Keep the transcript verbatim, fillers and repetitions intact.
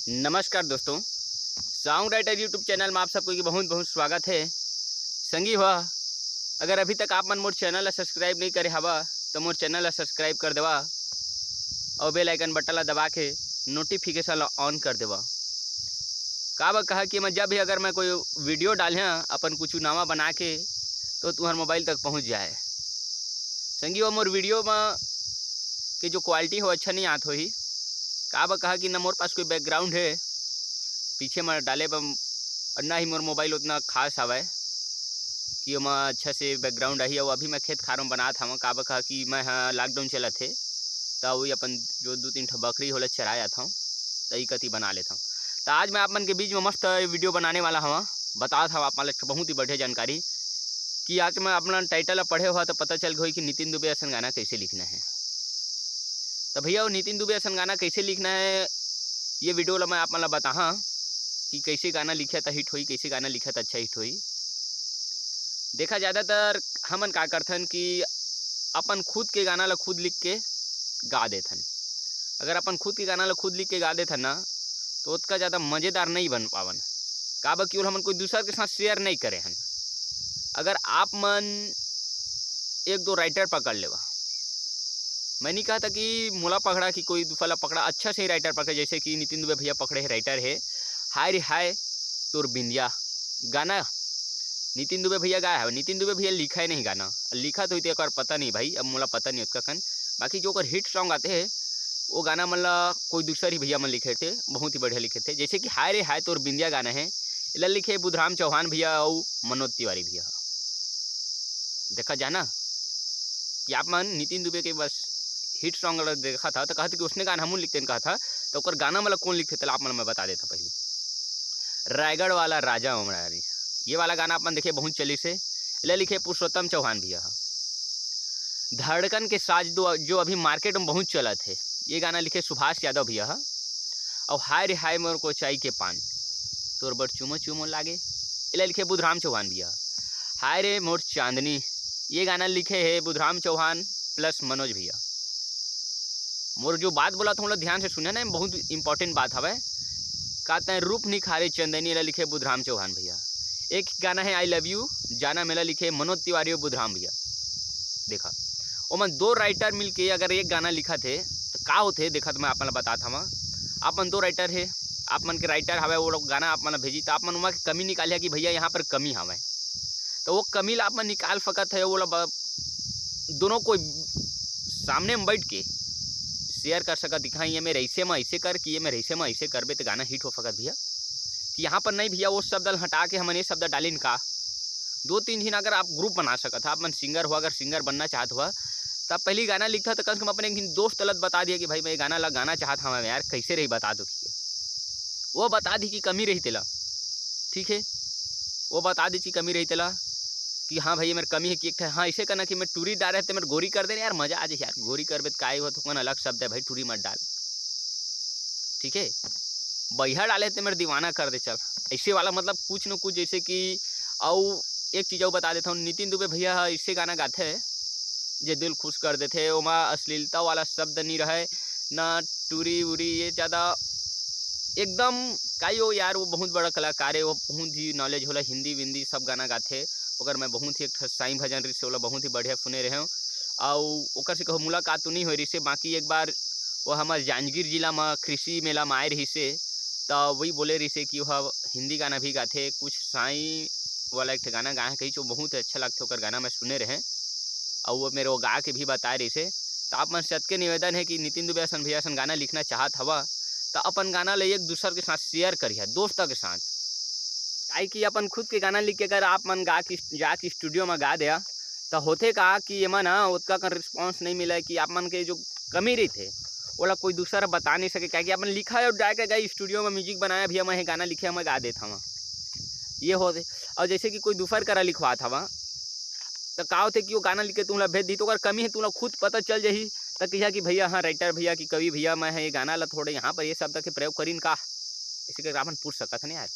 नमस्कार दोस्तों, song writer YouTube channel में आप सबको के बहुत बहुत स्वागत है। संगी हो, अगर अभी तक आप मन मोर चैनल ला सब्सक्राइब नहीं करे हवा तो मोर चैनल ला सब्सक्राइब कर देवा और बेल आइकन बटन ला दबा के नोटिफिकेशन ला ऑन कर देवा। का बा कहा कि मैं जब भी अगर मैं कोई वीडियो डालिया अपन कुछ नवा बना के, तो तुम्हार मोबाइल तक पहुंच जाए। संगी हो, मोर वीडियो में के जो क्वालिटी हो अच्छा नहीं आत होही। का बा कहा कि ना मोर पास कोई बैकग्राउंड है पीछे में डाले बर, और ना ही मोर मोबाइल उतना खास हवय कि ओमा अच्छा से बैकग्राउंड आही। और अभी मैं खेत खार में बनात हवं। का बा कहा कि मैं ह लॉकडाउन चलत हे, त वही अपन जो दू तीन ठो बकरी होला चराए आत हवं, त ई कति बना लेत हवं। त आज मैं आप मन के बीच में मस्त वीडियो बनाने वाला हवं, बतात हवं आप मन ला एक ठो बहुत ही बढ़िया जानकारी कि आज मैं अपना टाइटल ला पढ़े हुआ तो पता चल गई कि नितिन दुबे असन गाना कैसे लिखना है। तो भैया, वो नितिन दुबे असन गाना कैसे लिखना है, ये वीडियो ला मैं आप मन ला बताहा कि कैसे गाना लिखे त हिट होई, कैसे गाना लिखे त अच्छा हिट होई। देखा, ज़्यादातर हमन का करथन कि अपन खुद के गाना ला खुद लिख के गा देथन। अगर अपन खुद के गाना ला खुद लिख के गा देथन ना, तो ओतका ज़्यादा मज़ेदार नहीं बन पावन। काबर कि ओला हमन कोई दूसर के साथ शेयर नहीं करे हन। अगर आप मन एक दो राइटर पकड़ लेवा, मैं नहीं कहता कि मोला पकड़ा कि कोई दूसरा ला पकड़ा, अच्छा से ही राइटर पकड़े, जैसे कि नितिन दुबे भैया पकड़े है, राइटर है। हाय रे हाय तोर बिंदिया गाना नितिन दुबे भैया गाए हवे। नितिन दुबे भैया लिखा है नहीं गाना, लिखा तो होते एक बार पता नहीं भाई, अब मोला पता नहीं उसका कन। बाकी जो ओकर हिट सॉन्ग आते हैं, वो गाना मन ला कोई दूसर ही भैया मन लिखे थे, बहुत ही बढ़िया लिखे थे। जैसे कि हाय रे हाय तोर बिंदिया गाना है, एला लिखे बुधराम चौहान भैया अउ मनोज तिवारी भैया। देखा जाना कि आप मन नितिन दुबे के बस हिट सॉन्ग ला देखा था तो कहते कि उसने गाना हमू लिखते हैं कहा था, तो ओकर गाना वाला कौन लिखते तेला आप मन मैं बता देता पहले। रायगढ़ वाला राजा उमरारी, ये वाला गाना आप मन देखे बहुत चलिस हे, एला लिखे पुरुषोत्तम चौहान भैया ह। धड़कन के साज दो जो अभी मार्केट में बहुत चलत है, ये गाना लिखे सुभाष यादव भैया ह। और हाय रे हाय मोर कोचाई के पान, तोर बर चुमो चुमो लागे, एला लिखे बुधराम चौहान भैया ह। हाय रे मोर चांदनी, ये गाना लिखे है बुधराम चौहान प्लस मनोज भैया। मोर जो बात बोला था, ध्यान से सुने ना, बहुत इंपॉर्टेंट बात हवे। का तैं रूप निखारे चंदनी, एला लिखे बुधराम चौहान भैया। एक गाना है आई लव यू जाना, मेला लिखे मनोज तिवारी और बुधराम भैया। देखा, ओमन दो राइटर मिलके अगर एक गाना लिखा थे तो का होथे, देखा तो मैं आप मन ला बतात हवा। आप मन दो राइटर है, आप मन के राइटर हवे, वो लोग गाना आप मन ला भेजी तो आप मन ओमा के कमी निकालिया कि भैया यहाँ पर कमी हवे। तो वो कमी ला आप मन निकाल सकत है, वो ला ब-, दोनों कोई सामने में बैठ के शेयर कर सकत, दिखा ये मेरे ऐसे में ऐसे कर कि ये मेरे ऐसे में ऐसे करबे तो गाना हिट हो सकत भैया। कि यहाँ पर नहीं भैया वो शब्द ला हटा के हमन ये शब्द डालिन का। दो तीन झिन अगर आप ग्रुप बना सकत हा, आप मन सिंगर हुआ, अगर सिंगर बनना चाहत हुआ, तब पहली गाना लिखता तो कम से कम अपने एक झिन दोस्त लत बता दिया कि भाई मैं ये गाना ला गाना चाहत हूँ यार, कैसे रही बता दो कि वो बता दी कि कमी रही तेला, ठीक है, वो बता दी कि कमी रही तेला कि हाँ भाई ये मेरे कमी है कि एक ठे, हाँ ऐसे करना कि मैं टूरी डाल रहे थे मेरे गोरी कर देना यार, मजा आ जाए यार, गोरी कर बे तो काय हो तो कौन अलग शब्द है भाई, टूरी मत डाल, ठीक है। बहिया डाले ते मेरे दीवाना कर दे चल, ऐसे वाला मतलब कुछ न कुछ जैसे कि। अउ एक चीज़ अउ बता देता हूँ, नितिन दुबे भैया ह ऐसे गाना गाथे जे दिल खुश कर देथे, ओमा अश्लीलता वाला शब्द नहीं रहे ना, टूरी उरी ये ज़्यादा एकदम काई हो यार, वो बहुत बड़ा कलाकार है, वो बहुत ही नॉलेज होला, हिंदी विंदी सब गाना गाथे। ओकर मैं बहुत ही एक ठो साईं भजन रिस से ओला बहुत ही बढ़िया सुने रहे हूँ। अउ ओकर से कहो मुलाकात तो नहीं हो रही से, बाकी एक बार वो हमार जांजगीर जिला में कृषि मेला में आए रही से, तो वही बोले रही से कि वह हिंदी गाना भी गाथे, कुछ साईं वाला एक ठे गाना गाए कही जो बहुत ही अच्छा लगथे, ओकर गाना मैं सुने रहे। अउ वो मेरे वो गा के भी बताए रही से। तो आप मन से अतके निवेदन है कि नितिन दुबे असन भैया असन गाना लिखना चाहत हवा, तो अपन गाना ले एक दूसर के साथ शेयर करिए, दोस्त के साथ। काहे कि अपन खुद के गाना लिख के अगर आप मन गा के, जाके स्टूडियो में गा दे, तो होथे का कि एमा ना ओतका कन रिस्पॉन्स नहीं मिले कि आप मन के जो कमी रहिथे, ओला कोई दूसर बता नहीं सके, काहे कि अपन लिखा है और जाके गए स्टूडियो में म्यूजिक बनाया, "भैया मैं ये गाना लिखे, मैं गा देत हवा।" ये होथे। और जैसे कि कोई दूसर करा लिखवात हवा, तो का होथे कि वो गाना लिख के तुमला भेज दी, तो ओकर कमी है, तुमला खुद पता चल जाही, तो कहिया कि "भैया, हाँ, राइटर भैया कि कवि भैया, मैं है ये गाना ला थोड़े यहाँ पर ये शब्द के प्रयोग करीन का?" ऐसे करके अपन पूछ सकत हन यार।